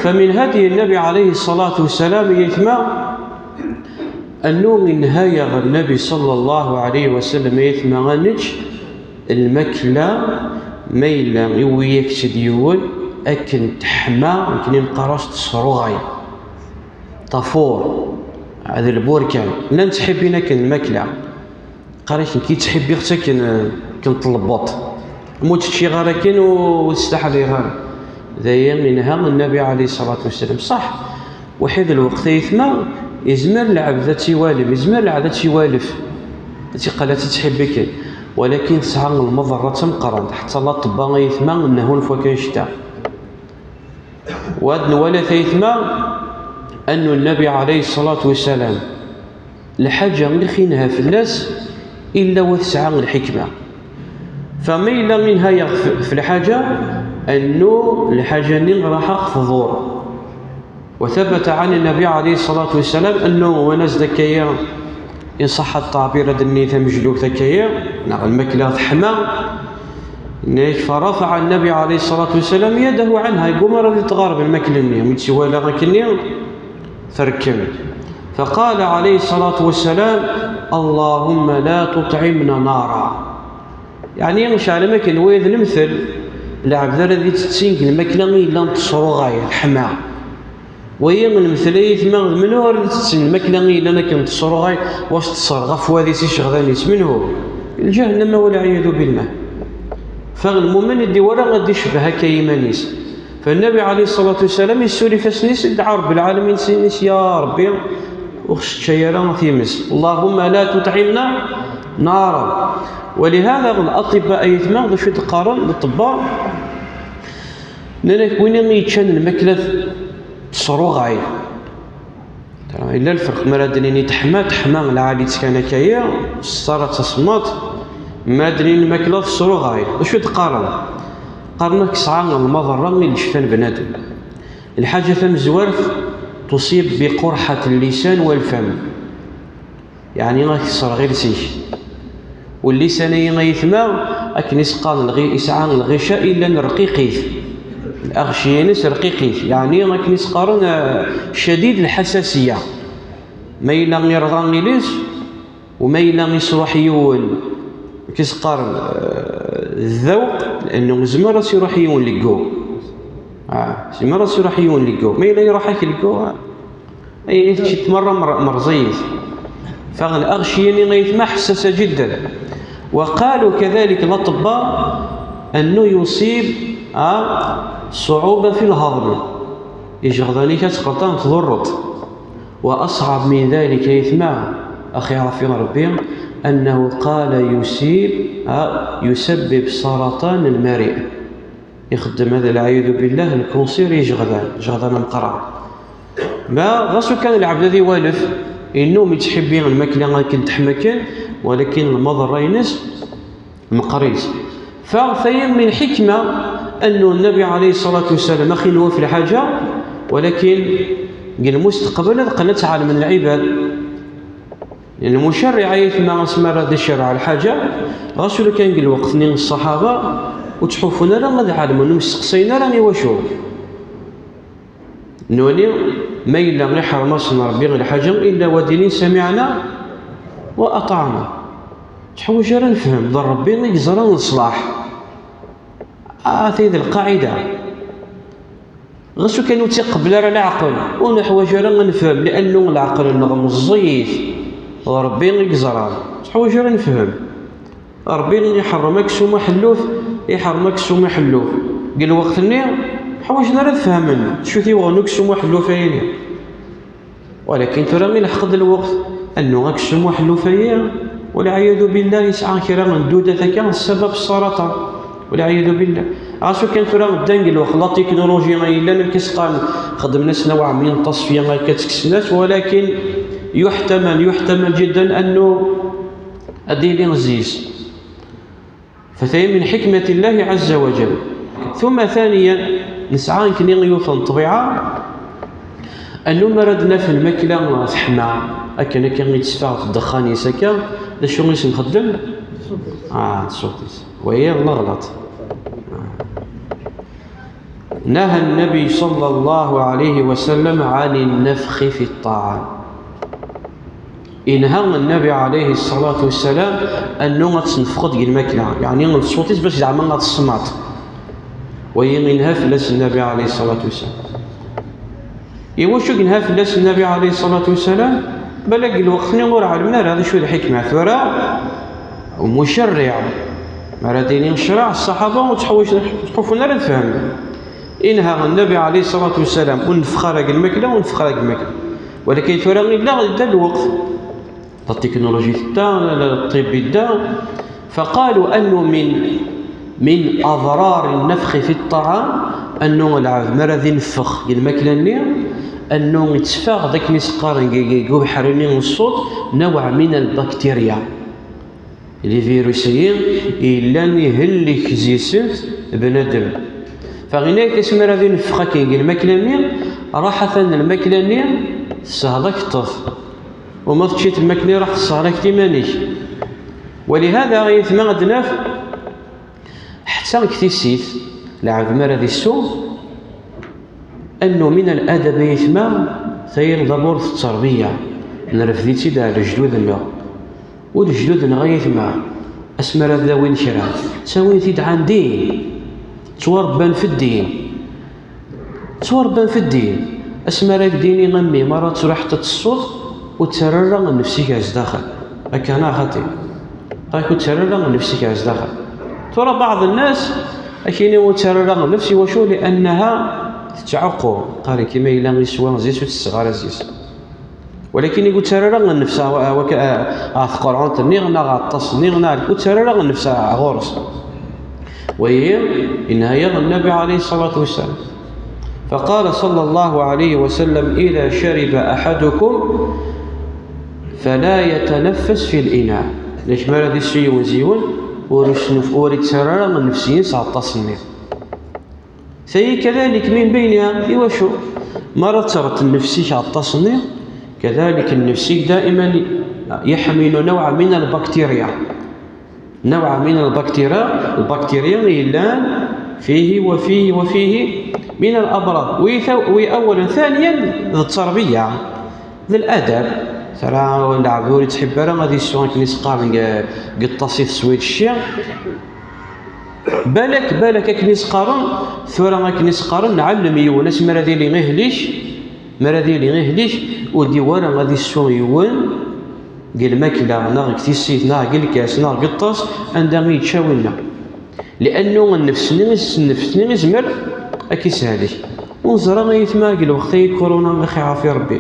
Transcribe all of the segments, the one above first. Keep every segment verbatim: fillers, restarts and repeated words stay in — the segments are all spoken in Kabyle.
فمن هدي النبي عليه الصلاة والسلام, ay aytma, أنه ينهى النبي صلى الله عليه وسلم, ay aytma, ad nečč lmakla ma yella iwwi-yak-tt-id yiwen akken teḥma, akken i neqqar-as tesruɣay, tafur, d lburkan. Llan ttḥibbin akken lmakla. Qqar-ak nekk ttḥibbiɣ-tt akken, akken tlebbeḍ. Ma ur tt-ččiɣ ara akken ur tt-staḥlayeɣ ara. D aya inha Nnabi ɛalayhi ṣṣalatu wassalam. Ṣaḥ, waḥid lweqt, ay aytma, yezmer lɛebd ad tt-iwalem, yezmer lɛebd ad tt-iwalef, ad tt-iqqal ad tt-ittḥibbi kan. Walakin tesɛa lmeḍerra d tameqqrant, ḥetta laṭebba, ay aytma, nnehun f wakk annect-a. Wa ad nwali, ay aytma, annu Nnabi ɛalayhi ṣṣalatu wassalam, lḥaǧa i ɣ-inha fell-as, illa wa tesɛa lḥikma. Fa ma yella inha-yaɣ f, f lḥaǧa, annu lḥaǧa-nni raḥ a ɣ-tḍur. وثبت عن النبي عليه الصلاة والسلام أنه, wa nas-d akka-yi, in ṣaḥa ttaɛbir, ad d-nini tamejlubt akka-yi, neɣ lmakla teḥma, nnek, فرفع النبي عليه الصلاة والسلام يده عنها, yegguma ara ad tɣerreb lmakla-nni, mi tt-iwala akkenni, terkem. فقال عليه الصلاة والسلام: اللهم لا تطعمنا نارا. Yeɛni, ceɛl am akken, wayeḍ d lemtel, lɛebd ara d-ittetten deg lmakla i yellan tesruɣay, teḥma. Wayi lemtel, ay aytma, d menhu ara d-ittetten lmakla i yellan akken tesruɣay, was tesser ɣef wad-is iceɣdan-is? Menhu? Lǧahennama, walɛiyadu billah. Fa lmumen ur iwala ad d-icbeh akka iman-is. Fa Nnabi ɛalayhi ṣṣalatu wassalam yessuli ifassen-is, idɛa Ṛebbi lɛalamin, s imi-s: Ya Ṛebbi, ur ɣ-seččay ara times. اللهم لا تطعمنا نارا. ولهذا الأطباء, ay aytma, d acu i d-qqaren leṭṭebba? Nnan-ak, win i yeččan lmakla tesruɣay. Yella lferq, mi ara d-nini teḥma, teḥma lɛali-tt kan akka-yi, s ṣṣara d tasemmaḍt, mi ara d-nini lmakla tesruɣay. D acu i d-qqaren? Qqaren-ak tesɛa lmaḍerra i lecfa n bnadem. Lḥaǧa tamezwart, تصيب بقرحة اللسان والفم. Yeɛni, ad k-tesserɣ iles-ik. U llisan-agi, ay aytma, akken i s-qqaren, lɣi, yesɛa lɣica i yellan rqiqit. Lɣica-ines rqiqit. Yeɛni, akken i s-qqaren, eh, شديد الحساسية. Ma yella irɣa iles, u ma yella yesruḥ yiwen, akken i s-qqaren, eh, ddewq, لأنه yezmer ad s-iruḥ yiwen leggu. Ah, yezmer ad s-iruḥ yiwen leggu. Ma yella iruḥ-ak leggu, ah, ay, kečč merra mer-, merẓiyit. Fa lɣica-nni, ay aytma, حساسة جدا. وقالوا كذلك الأطباء أنه يصيب, ah, صعوبة في الهضم. Ijeɣdan-ik ad tqelṭen, tḍurreḍ. وأصعب من ذلك, ay aytma, a ɣ-iɛafi Ṛebbi, أنه قال يصيب, ah, يسبب سرطان المريء. Ixeddem hada, lɛiyadu billah, lkunsir i ijeɣdan, ijeɣdan ameqqran. Ma ɣas ukan lɛebd ad iwalef, innum ittḥibbi lmakla akken teḥma kan, walakin lmaḍerra-ines meqqrit. Fa tayi min ḥikma annu Nnabi ɛalayhi ṣṣalatu wassalam, axi nwa f lḥaǧa, walakin deg lmusteqbel ad qqen ad tt-ɛelmen lɛibad. Lmucerriɛ, ay aytma, asmi ara d-icerreɛ lḥaǧa, ɣas ula kan deg lweqt-nni n ṣṣaḥaba, ur ttḥufun ara ad ɛelmen, ur mesteqsayen ara i wacu. Nutni, ma yella iḥrem-asen Ṛebbi lḥaǧa, illa wa d-inin: سمعنا وأطعنا. Teḥwaǧ ara nefhem, d Ṛebbi i yeẓran leṣlaḥ. Ah, tayi d lqaɛida. Ɣas ukan ur tt-iqebbel ara leɛqel, ur neḥwaǧ ara ad nefhem, li'annu leɛqel-nneɣ meẓẓiyit. D Ṛebbi i yeẓran. Ur neḥwaǧ ara ad nefhem. Ṛebbi iḥeṛṛem aksum uḥelluf, iḥeṛṛem aksum uḥelluf. Deg lweqt-nni, ḥwaǧen ara ad fehmen d acu-t yiweɣ n uksum uḥelluf-ayini. Walakin tura ilḥeq-d lweqt, annu aksum uḥelluf-ayi, walɛiyadu billah, yesɛa kra n ddudat akka, d ssabab ṣṣaraṭan, walɛiyadu billah. Ɣas ukan tura ddan deg lweqt la technologie ay yellan, amek i s-qqaren, xedmen-as nawɛ min ttaṣfiya akka, ttekksen-as, walakin yuḥtamal, yuḥtamal jiddan annu ad d-yili zzis. Fa tayi min ḥikmati Llahi ɛazza wa jall. Tumma taniyan, nesɛa nekkni yiwet n ṭṭbiɛa, annu mi ara d-naf lmakla teḥma, akken akka i tesfaɣ ddexxan-is akka, d acu i s-nxeddem? Ah, ṣṣut-is. Wayi d leɣlaṭ. Ah. نهى النبي صلى الله عليه وسلم عن النفخ في الطعام. Inha Nnabi alayhi ṣṣalatu wassalam annu ad tnefxeḍ deg lmakla, yeɛni d ṣṣut-is bac zeɛma ad tesmaḍ. Wayi inha fell-as Nnabi alayhi ṣṣalatu wassalam. Iwacu inha fell-as Nnabi alayhi ṣṣalatu wassalam? Balak deg lweqt-nni ur ɛelmen ara d acu d lḥikma. Tura, mucerriɛ, mi ara d-yini ccreɛ, ṣṣaḥaba ur ttḥuwacen, ur ttḥuffun ara ad fehmen. Inha Nnabi alayhi ṣṣalatu wassalam, ur neffex ara deg lmakla, ur neffex ara deg lmakla. Walakin tura illa yedda lweqt, la technologie tedda, la, la, ṭṭib yedda. فقالوا أنه من، من أضرار النفخ في الطعام أنه lɛebd mi ara d-ineffex deg lmakla-nni, أنه yetteffeɣ d akken i s-qqaren deg, deg, deg ubeḥri-nni n ṣṣut نوع من البكتيريا. Livirus-agi yellan ihellek zzi-sent bnadem. Faɣinayt asmi ara d-ineffex akken deg lmakla-nni, raḥ atan lmakla-nni tessehḍ-ak ṭṭef. Uma teččiḍ lmakla-nni raḥ tessehḍ-ak iman-ik. ولهذا ay aytma ad naf, ḥetta deg tissit, lɛebd mi ara d-issu, أنه من الأدب ay aytma, tayi d'abord d tterbiya, nrefd-itt-id ar lejdud-nneɣ. U lejdud-nneɣ ay aytma, asmi ara d-awin kra, ttawin-t-id ɛan ddin, ttwarebban f ddin. Ttwarebban f ddin. Asmi ara k-d-yini a mmi, mi ara truḥeḍ ad tessuḍ, ur ttarra ara nnefs-ik ar zdaxel. Akka neɣ xaṭi? Qqar-ak ur ttarra ara nnefs-ik ar zdaxel. Tura baɛḍ nnas ad k-yini ur ttarra ara nnefs, iwacu? Liannaha tettɛuqu. Qqaren-k ma yella iswa zzi-s ur tesseɣ ara zzi-s. Walakin ur ttarra ara nnefs a, a, a, a teqrɛunt-nni neɣ aṭas-nni neɣ ur ttarra ara nnefs a, ɣur-s. Wayi, inha-yaɣ Nnabi alayhi ṣṣalatu wassalam. فقال صلى الله عليه وسلم: إذا شرب أحدكم فلا يتنفس في الإناء. Nek mi ara d-issu yiwen zi-wen, ur isnuf-, ur ittarra ara nnefs-is aṭas-nni. Tayi كذلك من بينها. Iwacu? Mi ara terreḍ nnefs-ik aṭas-nni, كذلك nnefs-ik دائما يحمل نوع من البكتيريا. نوع من البكتيريا، البكتيريا yellan فيه وفيه وفيه من الأمراض. Wi ta-, wi أولا، ثانيا d tterbiya, d الأدب. Tura lɛebd ur yettḥibbi ara ad yessu akken i s-qqaren deg, deg ṭṭas i teswiḍ cci. Balak, balak akken i s-qqaren, tura akken i s-qqaren, nɛellem yiwen asmi ara d-yili ihlik, mi ara d-yili ihlik, ur d-iwwi ara ad yessu yiwen deg lmakla, neɣ deg tissit, neɣ deg lkas, neɣ deg ṭṭas, anda i yečča winna. Liannu nnefs-nni, nnefs-nni izmer ad k-ishelk. Ur neẓri ay aytma deg lweqt-agi n kuruna, ad aɣ-iɛafi Rebbi.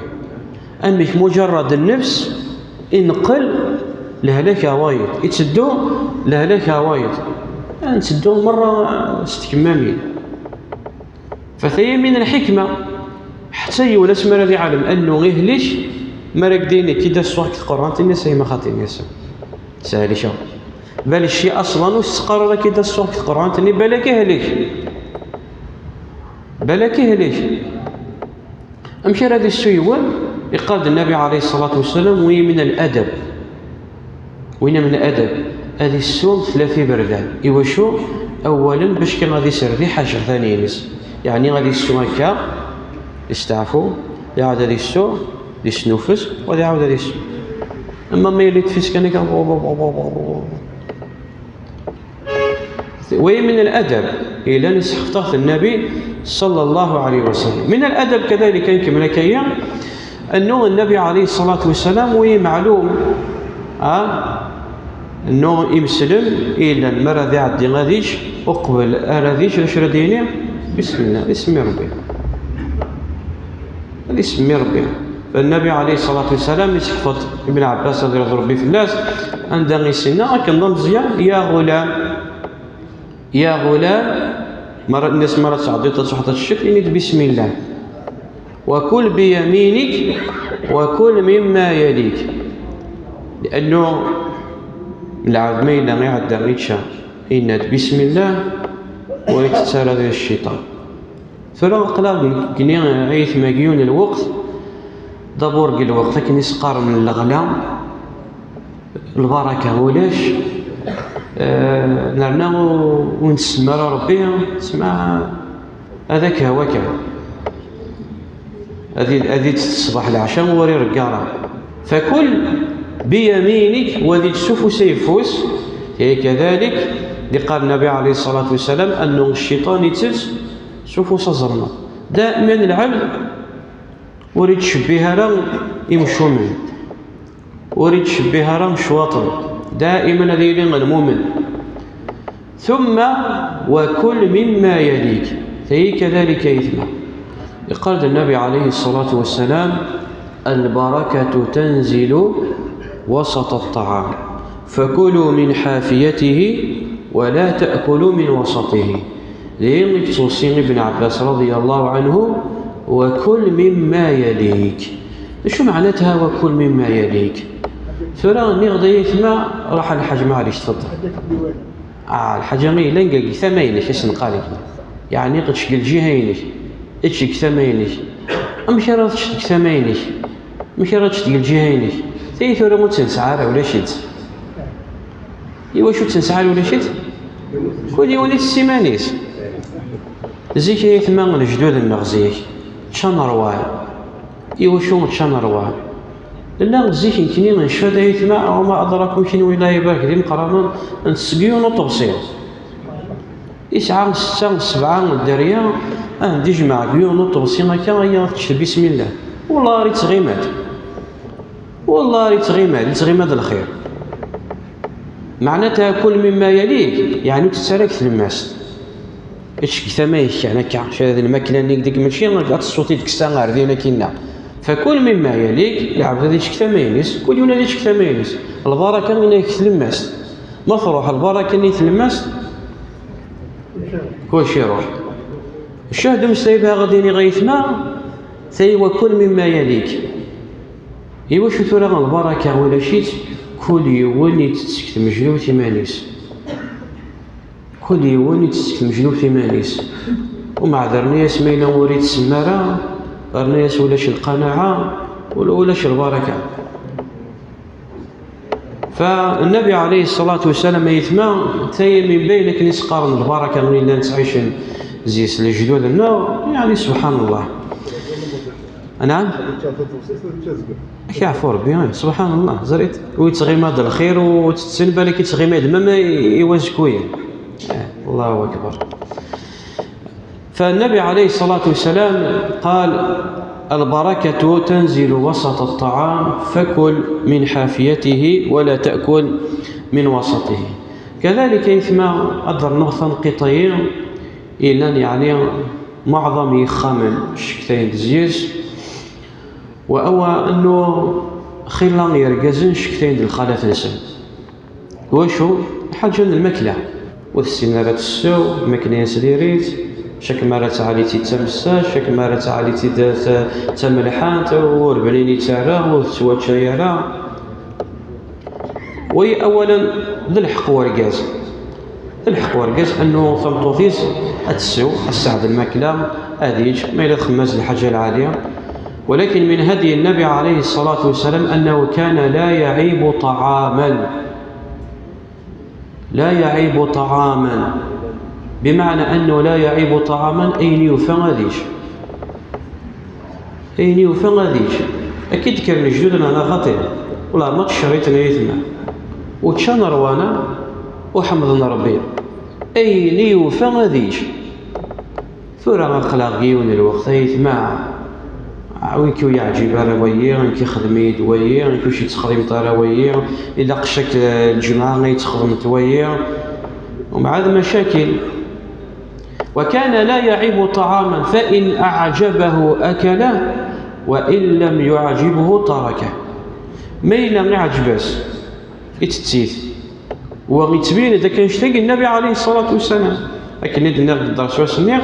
Amek mujarrad nnefs ineqqel lehlak ar wayeḍ, itteddu lehlak ar wayeḍ. Ad netteddu merra s tkemmamin. Fataya min lḥikma, ḥetta yiwen asmi ara d-iɛlem annu ihlik, mi ara k-d-yini kida ssuɣ deg tqerrant-nni, s ayma xaṭi-nni, s-, shelkeɣ. Bal cci aṣlan ur s-teqqar ara kida ssuɣ deg tqerrant-nni, balak ihlek. Balak ihlek. Amek ara d-issu yiwen? Iqqar-d Nnabi alayhi ṣṣalatu wassalam, wi min al-adab. Winna min al-adab. Ad issu tlata iberdan. Iwacu? Awalen, bac kan ad iserdi ḥajertan-ines. Yeɛni ad issu akka, isteɛfu, iɛawed ad issu, d isnufes, u ad iɛawed ad issu. Ama ma yella yeṭṭef-it kan akka, Wa min al-adab, yellan isḥefḍ-aɣ-t Nnabi ṣalla Llahu ɛalayhi wa sallam. Min al-adab kadalik, ad nkemmel akka-yi, annu Nnabi ɛalayhi ṣṣalatu wa ssalam, wi meɛlum, a, annu imeslem, yellan mi ara d-iɛeddi ad yečč, uqbel ara d-yečč, d acu ara d-yini? Bismillah, isem n Rebbi. Ad isemmi Rebbi. Nnabi ɛalayhi ṣṣalatu wa ssalam, isḥefḍ Ibn Ɛebbas, ad iṛḍu Rebbi fell-as, anda i s-yenna akken d ameẓyan: Ya ɣulam, ya ɣulam, mara, nnas mara tesɛeddiḍ ad tṛuḥeḍ ad teččeḍ, ini-d bismillah. Wa kul bi yaminik, wa kul mimma yalik. Liannu lɛebd ma yella iɛedda yečča, yenna-d bismillah, ur ittett ara di cciṭan. Tura aql-aɣ deg, deg, ay aytma, deg yiwen n lweqt, d'abord deg lweqt akken i s-qqaren leɣla, lbaraka ulac, eh, nerna ur, ur nsemma ara Rebbi, sma Ad ak-hwa kan. Ad i-, ad ittett ṣṣbeḥ leɛca ur iregga ara. Fakul biyaminik, wa ad ittett s ufus ayeffus. Ihi kadalik, d-iqqar Nnabi ɛalayhi ṣṣalatu wassalam, annu cciṭan ittett s ufus aẓelmaḍ. Daiman lɛebd ur ittcebbih ara imcumen, ur ittcebbih ara ccwaṭen. Daiman ad yili lmumen. Thumma wa kul mimma yalik. Tayi kadalik aytma. Iqqar-d Nnabi ɛalayhi ṣṣalatu wassalam, البركة تنزل وسط الطعام، فكلوا من حافيته ولا تأكلوا من وسطه. Din i yettweṣṣi Ibn Ɛebbas رضي الله عنه, وكل مما يليك. D acu meɛnatha وكل مما يليك؟ Tura nniɣ-d ay aytma, ruḥ a lḥaǧ, maɛlic, tfeḍḍel. Ah, lḥaǧa i yellan deg tama-inek, i s-neqqar-agi. Yeɛni ečč deg lǧiha-inek, ečč deg tama-inek. Amek ara teččeḍ deg tama-inek? Amek ara teččeḍ deg lǧiha-inek? Tayi tura ur tt-nesɛi ara, ulac-itt. Iwacu ur tt-nesɛi ara, ulac-itt? Kul yiwen itess iman-is. Zik ay aytma, lejdud-nneɣ zik, ččan ṛṛway. Iwacu ččan ṛṛway? Nella zik nekkni ncfa-d ay aytma, وما أدراكم, kenwi la ibarek d imeqqranen, ntess deg yiwen uṭebsi. Yesɛa setta, sebɛa dderya, ad ten-id-ijmeɛ deg yiwen uṭebsi akka, aya tečč bismillah. Wellah ar ittɣima-d. Wellah ar ittɣima-d, ittɣima-d lxir. Meɛnatha kul mimma yalik, yeɛni ur tett ara deg tlemmast. Ečč deg tama-ik kan akka, kra d lmakla-nni deg, mačči ad tessuḍ-t-id deg ssa ar din akkinna. Fakul mimma yalik, lɛebd ad yečč deg tama-ines, kul yiwen ad yečč deg tama-ines. Lbaraka inna deg tlemmast. Ma truḥ lbaraka-nni i tlemmast, kulci iruḥ. Ccah d umeslay bɣiɣ ad d-iniɣ ay aytma, tayi wa kul mimma yalik. Iwacu tura lbaraka ulac-itt? Kul yiwen itett seg tmejlut iman-is. Kul yiwen itett seg tmejlut iman-is. Umbeɛd rnu-yas ma yella ur itessem ara, rnu-yas ulac lqanaɛa, ula-, ulac lbaraka. Fa Nnabi ɛalayhi ṣṣalatu wassalam, ay aytma, tayi min bayen akken i s-qqaren lbaraka i llan ttɛicen zik lejdud-nneɣ, yeɛni subḥan Allah. Naɛam? Ad k-yeɛfu Rebbi, eh, subḥan Allah, ẓer-it. Ur yettɣima-d lxir, ur tetten, balak yettɣima-d mama i, i wazekkuyen. Eh, Allahu akbar. فالنبي عليه الصلاة والسلام قال: البركة تنزل وسط الطعام، فكل من حافيته ولا تأكل من وسطه. كذلك ay aytma, ad d-rnuɣ tanqiṭ-agi yellan, yeɛni, meɛḍam yexxamen ccektayen-d zik, wa huwa annu xilla yergazen ccektayen-d lxalat-nsen. Wacu? Lḥaǧa n lmakla. Ur tessin ara ad tessew, lmakla-ines diri-tt, cak mi ara tɛali-tt-id d tamessast, cak mi ara tɛali-tt-id d ta-, d tamelḥant, ur bnin i tt-terra, ur tettwačča ara. Wa awalen d lḥeqq n urgaz. D lḥeqq n urgaz annu tameṭṭut-is ad tessew, ad tesseɛd lmakla, ad yečč, ma yella txemmem-as lḥaǧa lɛali. ولكن من هدي النبي عليه الصلاة والسلام أنه كان لا يعيب طعاما. لا يعيب طعاما، بمعنى أنه لا يعيب طعاما, ayen yufa ad yečč. Ayen yufa ad yečč. Akka i d-kkren lejdud-nneɣ, neɣ xaṭi? Wala ma tcerriṭen ay aytma. Ur ččan ṛṛwana, ur ḥemmden Ṛebbi. Ayen yufa ad yečč. Tura aql-aɣ deg yiwen n lweqt, ay aytma, wi k-ur yeɛǧib ara wayi, nekk ixdem-iyi-d wayi, nekk ur tt-texdimeḍ ara wayi, ilaq cak, eh, lǧemɛa ay tt-xedmeḍ wayi, umɛad macakil. وكان لا يعيب طعاما فإن أعجبه أكله وإن لم يعجبه تركه. Ma yella iɛǧeb-as, itett-it. Wa yettbin-d akka annect-agi Nnabi ɛalayhi ṣṣalatu wassalam. Akken i d-nniɣ deg ddersu ass-nni,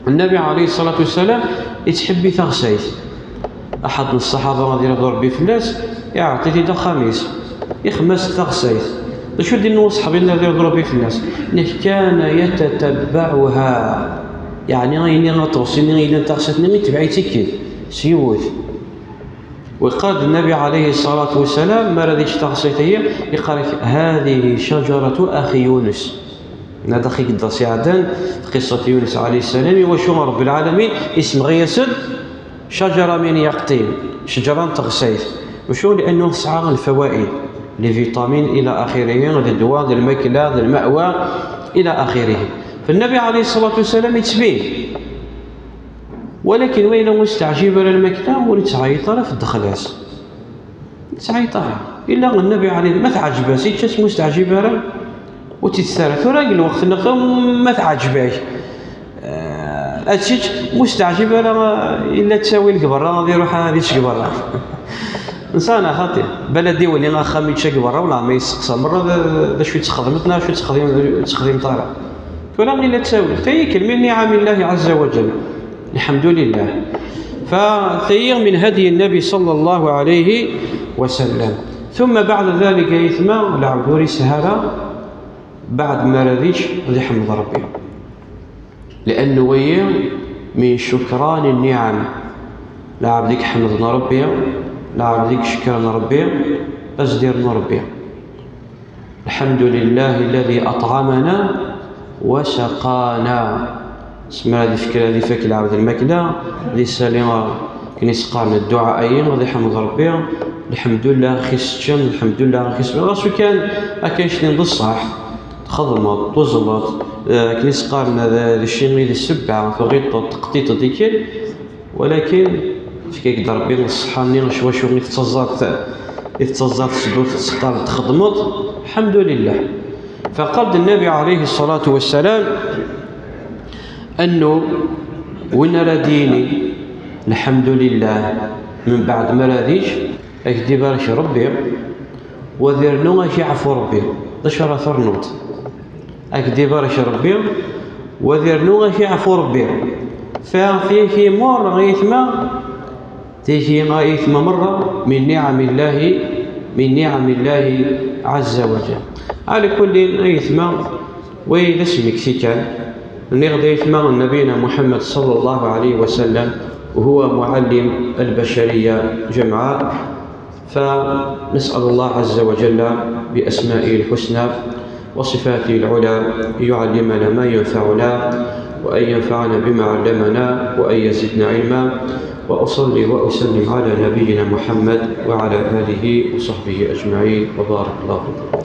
Nnabi ɛalayhi ṣṣalatu wassalam yettḥibbi taɣsayt. Aḥad n ṣṣaḥaba, ad yirḍu Ṛebbi fell-as, iɛṭi-t-id axxam-is, ixdem-as taɣsayt. D acu d-yenna uṣaḥbi-nni, ad yirḍu Ṛebbi fell-as? Nniɣ, كان يتتبعها. Yeɛni ayen-nni, aṭebsi-nni yellan taɣsayt-nni, itbeɛ-itt-id s yiwet. Wa yeqqar-d Nnabi ɛalayhi ṣṣalatu wassalam, mi ara yečč taɣsayt-agi, yeqqar-ak: هذه شجرة أخي يونس. Nadax i yedda s iɛeddan, tqissat Yunus ɛalayhi ssalam, iwacu Ṛebbi lɛalamin isemɣi-yas-d cajara min yaqṭin, cejra n teɣsayt. Wacu? Li'annu tesɛa lfawaid, les vitamines ila axirihi, d ddwa, d lmakla, d lma'wa ila axirihi. Fa Nnabi ɛalayhi ṣṣalatu wassalam yettbin. Walakin ma yella ur s-teɛjib ara lmakla, ur yettɛeyyiḍ ara f ddexla-s. Ur yettɛeyyiḍ ara. Illa Nnabi ɛalayhi, ma teɛǧeb-as, yečča-tt, ma ur s-teɛjib ara, ur tt-itett ara. Tura deg lweqt-nneɣ, ma teɛǧeb-ak, eh, ad tečč, ma ur s-teɛjib ara, illa ttawil deg berra, ad iruḥ ad yečč deg berra. Nsan xaṭi. Balad iwli axxam yečča deg berra, wala ma yesteqsa merra d, d acu i txedmeḍ, neɣ acu i txedmeḍ, ur txedmeḍ ara. Tura illa ttawil. Tayi kan min niɛam Illahi ɛazza wa jal. Lḥemdulillah. Fa tayi min hadyi Nnabi ṣalla Llahu ɛalayhi wa sallam. Tumma baɛda dalik, ay aytma, lɛebd ur yesha ara, baɛd mi ara d-yečč, ad iḥemmed Ṛebbi. Li'annu wayi min cukran nniɛam. Lɛebd i iḥemmden Ṛebbi, lɛebd i icekkren Ṛebbi, ad s-d-irnu Ṛebbi. الحمد لله الذي أطعمنا وسقانا. Asmi ara d-ifk, ara d-ifak lɛebd lmakla, ad isali, akken i s-qqaren dduɛa-ayi, ad iḥemmed Ṛebbi, lḥemdullah, axi s-teččem, lḥemdullah, axi s-, ɣas ukan akka yecnin d ṣṣeḥ, txedmeḍ, tuẓleḍ, eh, akken i s-qqaren d, d cci i d ssebba, tuɣiṭeḍ, teqtiṭeḍ, ikel, Walakin, yefka-k-d Ṛebbi ṣṣeḥḥa-nni, s wacu i tettaẓaḍ, i tettaẓaḍ s ddurt teqqareḍ txedmeḍ, lḥemdulillah. Faqal-d Nnabi ɛalayhi ṣṣalatu wassalam, annu win ara d-yini lḥemdulillah, mbeɛd mi ara d-yečč, ad k-d-ibarek Ṛebbi, wa d-irnu ad k-iɛfu Ṛebbi. D acu ara ternuḍ? Ad k-d-ibarek Ṛebbi, wa d-irnu ad k-iɛfu Ṛebbi. Fa tigi merra, ay aytma, tigi, ay aytma, merra min niɛam Illahi, min niɛam Illahi ɛazza wa jal. Ɛala kullin, ay aytma, wayi d asmekti kan. Nniɣ-d, ay aytma, Nnabina Muḥemmed ṣalla Llahu ɛalayhi wa sallam, huwa muɛallim al-bacariya jamɛa. فنسأل الله عز وجل بأسمائه الحسنى وصفاته العلى أن يعلمنا ما ينفعنا، وأن ينفعنا بما علمنا، وأن يزيدنا علما. وأصلي وأسلم على نبينا محمد وعلى آله وصحبه أجمعين، وبارك الله فيكم.